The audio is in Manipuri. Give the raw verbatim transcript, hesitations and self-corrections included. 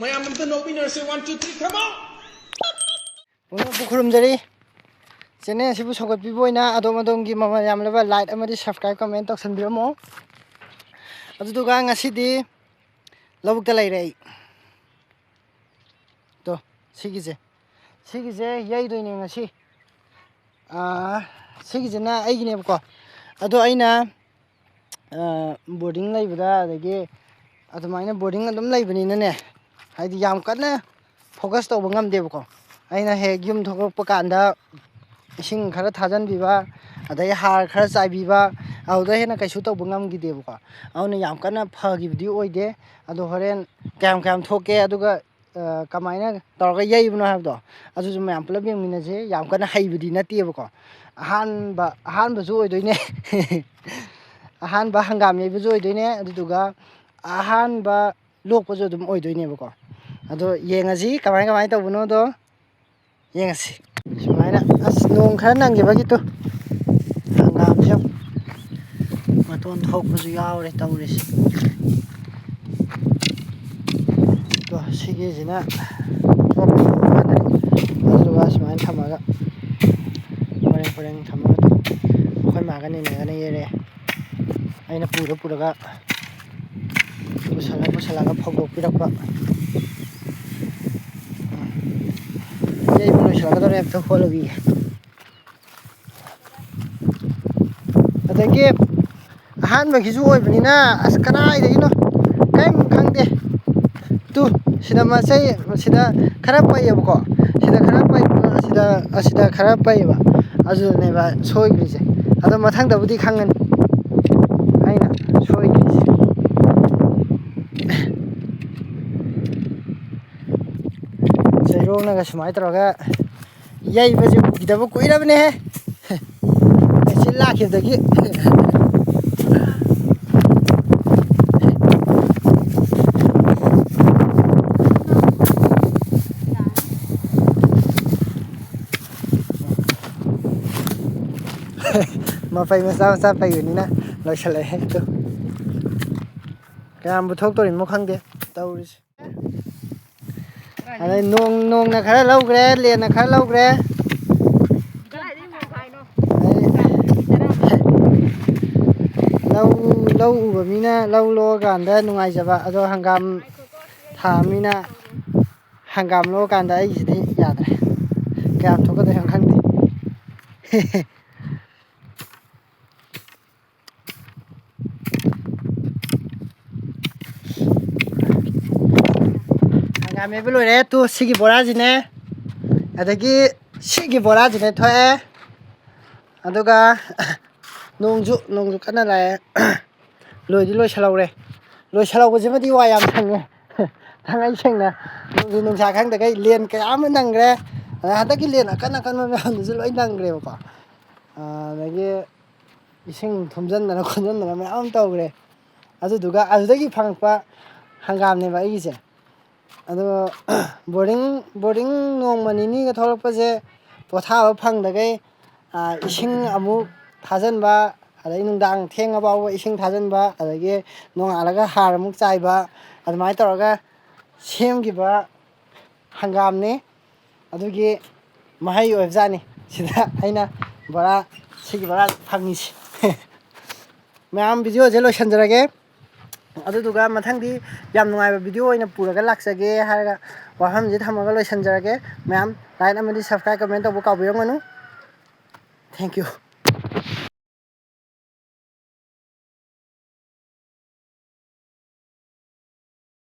ꯃꯌꯥꯝ ꯑꯝꯇ ꯅꯣꯛꯃꯤꯟꯅꯔꯁꯦ, one, two, three, come on! ꯄꯨꯝꯅꯃꯛꯄꯨ ꯈꯨꯔꯨꯝꯖꯔꯤ꯫ ꯆꯦꯅꯦꯜ ꯑꯁꯤꯕꯨ ꯁꯧꯒꯠꯄꯤꯕ ꯑꯣꯏꯅ ꯑꯗꯣꯝ ꯑꯗꯣꯝꯒꯤ ꯃꯃꯜ ꯌꯥꯝꯂꯕ ꯂꯥꯏꯛ ꯑꯃꯗꯤ ꯁꯕꯁꯀ꯭ꯔꯥꯏꯕ, ꯀꯃꯦꯟ ꯇꯧꯁꯟꯕꯤꯔꯝꯃꯣ꯫ ꯑꯗꯨꯗꯨꯒ ꯉꯁꯤꯗꯤ ꯂꯧꯕꯨꯛꯇ ꯂꯩꯔꯦ ꯑꯩ꯫ ꯇꯣ, ꯁꯤꯒꯤꯁꯦ, ꯁꯤꯒꯤꯁꯦ ꯌꯩꯗꯣꯏꯅꯦ ꯉꯁꯤ꯫ ꯑꯥ, ꯁꯤꯒꯤꯁꯤꯅ ꯑꯩꯒꯤꯅꯦꯕꯀꯣ꯫ ꯑꯗꯣ ꯑꯩꯅ, ꯑꯥ, ꯕꯣꯔꯗꯤꯡ ꯂꯩꯕꯗ, ꯑꯗꯒꯤ ꯑꯗꯨꯃꯥꯏꯅ ꯕꯣꯔꯗꯤꯡ ꯑꯗꯨꯝ ꯂꯩꯕꯅꯤꯅꯅꯦ, ꯍꯥꯏꯗꯤ ꯌꯥꯝ ꯀꯟꯅ ꯐꯣꯀꯁ ꯇꯧꯕ ꯉꯝꯗꯦꯕꯀꯣ꯫ ꯑꯩꯅ ꯍꯦꯛ ꯌꯨꯝ ꯊꯣꯛꯂꯛꯄ ꯀꯥꯟꯗ ꯏꯁꯤꯡ ꯈꯔ ꯊꯥꯖꯤꯟꯕꯤꯕ, ꯑꯗꯩ ꯍꯥꯔ ꯈꯔ ꯆꯥꯏꯕꯤꯕ, ꯑꯗꯨꯗ ꯍꯦꯟꯅ ꯀꯩꯁꯨ ꯇꯧꯕ ꯉꯝꯈꯤꯗꯦꯕꯀꯣ꯫ ꯑꯗꯨꯅ ꯌꯥꯝ ꯀꯟꯅ ꯐꯈꯤꯕꯗꯤ ꯑꯣꯏꯗꯦ꯫ ꯑꯗꯣ ꯍꯣꯔꯦꯟ ꯀꯌꯥꯝ ꯀꯌꯥꯝ ꯊꯣꯛꯀꯦ, ꯑꯗꯨꯒ ꯑ, ꯀꯃꯥꯏꯅ ꯇꯧꯔꯒ ꯌꯩꯕꯅꯣ ꯍꯥꯏꯕꯗꯣ, ꯑꯗꯨꯁꯨ ꯃꯌꯥꯝ ꯄꯨꯂꯞ ꯌꯦꯡꯃꯤꯟꯅꯁꯦ꯫ ꯌꯥꯝ ꯀꯟꯅ ꯍꯩꯕꯗꯤ ꯅꯠꯇꯦꯕꯀꯣ꯫ ꯑꯍꯥꯟꯕ, ꯑꯍꯥꯟꯕꯁꯨ ꯑꯣꯏꯗꯣꯏꯅꯦ꯫ ꯑꯍꯥꯟꯕ ꯍꯪꯒꯥꯝ ꯌꯩꯕꯁꯨ ꯑꯣꯏꯗꯣꯏꯅꯦ, ꯑꯗꯨꯗꯨꯒ ꯑꯍꯥꯟꯕ ꯂꯣꯛꯄꯁꯨ ꯑꯗꯨꯝ ꯑꯣꯏꯗꯣꯏꯅꯦꯕꯀꯣ꯫ ꯑꯗꯣ ꯌꯦꯡꯉꯁꯤ ꯀꯃꯥꯏ, ꯀꯃꯥꯏꯅ ꯇꯧꯕꯅꯣꯗꯣ꯫ ꯌꯦꯡꯉꯁꯤ꯫ ꯁꯨꯃꯥꯏꯅ, ꯑꯁ, ꯅꯣꯡ ꯈꯔ ꯅꯪꯈꯤꯕꯒꯤ ꯇꯨ ꯍꯪꯒꯥꯝꯁꯦ ꯌꯦꯡꯉꯨ꯫ ꯃꯇꯣꯟ ꯊꯣꯛꯄꯁꯨ ꯌꯥꯎꯔꯦ ꯇꯧꯔꯤꯁꯦ꯫ ꯇꯣ, ꯁꯤꯒꯤꯁꯤꯅ ꯊꯣꯛꯄ ꯃꯥꯟꯅꯔꯦ꯫ ꯑꯗꯨꯒ ꯁꯨꯃꯥꯏꯅ ꯊꯝꯃꯒ ꯄꯔꯦꯡ ꯄꯔꯦꯡ ꯊꯝꯃꯒ ꯑꯩꯈꯣꯏ ꯃꯥꯒ ꯅꯦꯅꯦꯒꯅ ꯌꯩꯔꯦ꯫ ꯑꯩꯅ ꯄꯨꯔ ꯄꯨꯔꯒ ꯄꯨꯁꯜꯂ ꯄꯨꯁꯜꯂꯒ ꯐꯧꯗꯣꯛꯄꯤꯔꯛꯄ꯫ ꯌꯩꯕ ꯂꯣꯏꯁꯤꯜꯂꯛꯀꯗꯧꯔꯦ, ꯑꯝꯇ ꯍꯣꯠꯂꯨꯈꯤꯒꯦ꯫ ꯑꯗꯒꯤ ꯑꯍꯥꯟꯕꯒꯤꯁꯨ ꯑꯣꯏꯕꯅꯤꯅ, ꯑꯁ, ꯀꯗꯥꯏꯗꯒꯤꯅꯣ ꯀꯔꯤꯝ ꯈꯪꯗꯦ꯫ ꯇꯨ, ꯁꯤꯗ ꯃꯆꯩ, ꯁꯤꯗ ꯈꯔ ꯄꯩꯌꯦꯕꯀꯣ, ꯁꯤꯗ ꯈꯔ ꯄꯩꯕ, ꯑꯁꯤꯗ, ꯑꯁꯤꯗ ꯈꯔ ꯄꯩꯌꯦꯕ, ꯑꯗꯨꯅꯦꯕ ꯁꯣꯏꯈ꯭ꯔꯤꯁꯦ꯫ ꯑꯗꯣ ꯃꯊꯪꯗꯕꯨꯗꯤ ꯈꯪꯒꯅꯤ ꯑꯩꯅ ꯁꯣꯏꯈ꯭ꯔꯤꯁꯦ꯫ ꯆꯩꯔꯣꯡꯅꯒ ꯁꯨꯃꯥꯏꯅ ꯇꯧꯔꯒ ꯌꯩꯕꯁꯦ ꯎꯈꯤꯗꯕ ꯀꯨꯏꯔꯕꯅꯦꯍꯦ꯫ ꯃꯦꯆꯤꯟ ꯂꯥꯛꯈꯤꯕꯗꯒꯤ꯫ ꯃꯄꯩ ꯃꯆꯥ ꯃꯆꯥ ꯄꯩꯕꯅꯤꯅ ꯂꯣꯏꯁꯤꯜꯂꯛꯑꯦ ꯑꯗꯨ꯫ ꯀꯌꯥꯝꯕꯨ ꯊꯣꯛꯇꯣꯔꯤꯃꯣ ꯈꯪꯗꯦ ꯇꯧꯔꯤꯁꯦ꯫ ꯑꯗꯩ ꯅꯣꯡ ꯅꯣꯡꯅ ꯈꯔ ꯂꯧꯈ꯭ꯔꯦ, ꯂꯦꯟꯅ ꯈꯔ ꯂꯧꯈ꯭ꯔꯦ꯫ ꯑꯗꯩ ꯂꯧ ꯂꯧ ꯎꯕ ꯃꯤꯅ ꯂꯧ ꯂꯣꯛꯑꯀꯥꯟꯗ ꯅꯨꯡꯉꯥꯏꯖꯕ, ꯑꯗꯣ ꯍꯪꯒꯥꯝ ꯊꯥ ꯃꯤꯅ ꯍꯪꯒꯥꯝ ꯂꯣꯛꯑꯀꯥꯟꯗ ꯑꯩꯒꯤꯁꯤꯗꯤ ꯌꯥꯗ꯭ꯔꯦ꯫ ꯀꯌꯥꯝ ꯊꯣꯛꯀꯗꯣꯏꯅꯣ ꯈꯪꯗꯦ꯫ ꯍꯪꯒꯥꯝ ꯌꯩꯕ ꯂꯣꯏꯔꯦ꯫ ꯇꯨ, ꯁꯤꯒꯤ ꯕꯣꯔꯥꯁꯤꯅꯦ, ꯑꯗꯒꯤ ꯁꯤꯒꯤ ꯕꯣꯔꯥꯁꯤꯅꯦ ꯊꯣꯛꯑꯦ꯫ ꯑꯗꯨꯒ ꯅꯣꯡꯁꯨ ꯅꯣꯡꯁꯨ ꯀꯟꯅ ꯂꯥꯛꯑꯦ꯫ ꯂꯣꯏꯗꯤ ꯂꯣꯏꯁꯤꯜꯍꯧꯔꯦ꯫ ꯂꯣꯏꯁꯤꯜꯍꯧꯕꯁꯤꯃꯗꯤ ꯋꯥ ꯌꯥꯝ ꯁꯪꯉꯦ꯫ ꯊꯥꯡꯉꯩ ꯁꯦꯡꯅ ꯅꯣꯡꯖꯨ ꯅꯨꯡꯁꯥ ꯈꯪꯗꯈꯩ ꯂꯦꯟ ꯀꯌꯥ ꯑꯃ ꯅꯪꯈ꯭ꯔꯦ꯫ ꯑꯗ ꯍꯟꯗꯛꯀꯤ ꯂꯦꯟ ꯑꯀꯟ ꯑꯀꯟꯕ ꯃꯌꯥꯝꯗꯨꯁꯨ ꯂꯣꯏ ꯅꯪꯈ꯭ꯔꯦꯕꯀꯣ꯫ ꯑꯗꯒꯤ ꯏꯁꯤꯡ ꯊꯨꯝꯖꯤꯟꯗꯅ ꯈꯣꯝꯖꯤꯟꯗꯅ ꯃꯌꯥꯝ ꯑꯃ ꯇꯧꯈ꯭ꯔꯦ꯫ ꯑꯗꯨꯗꯨꯒ ꯑꯗꯨꯗꯒꯤ ꯐꯪꯉꯛꯄ ꯍꯪꯒꯥꯝꯅꯦꯕ ꯑꯩꯒꯤꯁꯦ꯫ ꯑꯗꯣ ꯕꯣꯔꯗꯤꯡ ꯕꯣꯔꯗꯤꯡ ꯅꯣꯡꯃ ꯅꯤꯅꯤꯒ ꯊꯣꯛꯂꯛꯄꯁꯦ ꯄꯣꯊꯥꯕ ꯐꯪꯗꯈꯩ, ꯏꯁꯤꯡ ꯑꯃꯨꯛ ꯊꯥꯖꯤꯟꯕ, ꯑꯗꯩ ꯅꯨꯡꯗꯥꯡ ꯊꯦꯡꯉ ꯐꯥꯎꯕ ꯏꯁꯤꯡ ꯊꯥꯖꯤꯟꯕ, ꯑꯗꯒꯤ ꯅꯣꯡꯉꯥꯜꯂꯒ ꯍꯥꯔ ꯑꯃꯨꯛ ꯆꯥꯏꯕ, ꯑꯗꯨꯃꯥꯏꯅ ꯇꯧꯔꯒ ꯁꯦꯝꯈꯤꯕ ꯍꯪꯒꯥꯝꯅꯤ꯫ ꯑꯗꯨꯒꯤ ꯃꯍꯩ ꯑꯣꯏꯕꯖꯥꯠꯅꯤ ꯁꯤꯗ ꯑꯩꯅ ꯕꯣꯔꯥ, ꯁꯤꯒꯤ ꯕꯣꯔꯥ ꯐꯪꯉꯤꯁꯦ꯫ ꯃꯌꯥꯝ, ꯚꯤꯗꯤꯑꯣꯁꯦ ꯂꯣꯏꯁꯤꯟꯖꯔꯒꯦ꯫ ꯑꯗꯨꯗꯨꯒ ꯃꯊꯪꯗꯤ ꯌꯥꯝ ꯅꯨꯡꯉꯥꯏꯕ ꯚꯤꯗꯤꯑꯣ ꯑꯣꯏꯅ ꯄꯨꯔꯒ ꯂꯥꯛꯆꯒꯦ ꯍꯥꯏꯔꯒ, ꯋꯥꯐꯝꯁꯤ ꯊꯝꯃꯒ ꯂꯣꯏꯁꯤꯟꯖꯔꯒꯦ꯫ ꯃꯌꯥꯝ, ꯂꯥꯏꯛ ꯑꯃꯗꯤ ꯁꯕꯁꯀ꯭ꯔꯥꯏꯕ, ꯀꯃꯦꯟ ꯇꯧꯕ ꯀꯥꯎꯕꯤꯔꯝꯒꯅꯨ꯫ Thank you꯫